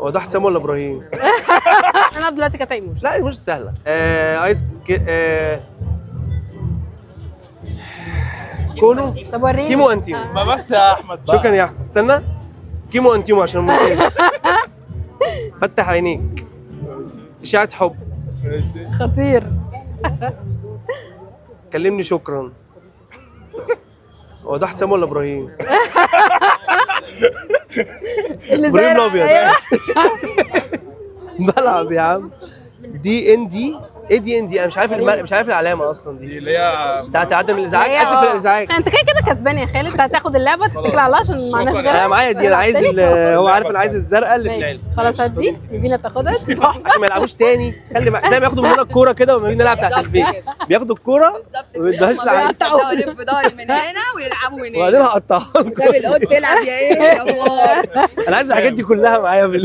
هو ده حسام ولا ابراهيم؟ انا دلوقتي كانت ايموجي. لا مش سهلة. ايس كونو. طب وريني. كيمو انتيمو. ما بس يا احمد بقى. شكرا يا احمد. استنى، كيمو انتيمو عشان المونتاج. فتح عينيك. اشاعة حب. ماشي. خطير. كلمني شكرا. هو ده حسام ولا ابراهيم؟ اللي زي ابراهيم الابيض. أيوة. بلعب يا عم. دي ان دي ايه؟ دي ان دي انا مش عارف مش عارف العلامة اصلا دي دي اللي هي بتاعت عدم الازعاج. هي اسف للازعاج. انت كده كده كسبان يا خالد، هتاخد اللعبة تتكل على الله عشان ما عندناش شكراً. غيرها. انا معايا دي، انا عايز هو عارف انا عايز الزرقاء اللي في ماشي العلبة. خلاص، هات دي فينا تاخدها تحفة. عشان ما يلعبوش تاني. خلي زي ما ياخدوا مننا الكورة كده وما بنلعب تحت بالظبط البيت كده. بياخدوا الكورة بالظبط. وما يدوهاش لعيب. بيصدقوا يلف ضهري من هنا ويلعبوا من هنا. وبعدين هقطعها لكم. طب القط تلعب يا ايه يا فار. انا عايز الحاجات دي كلها معايا في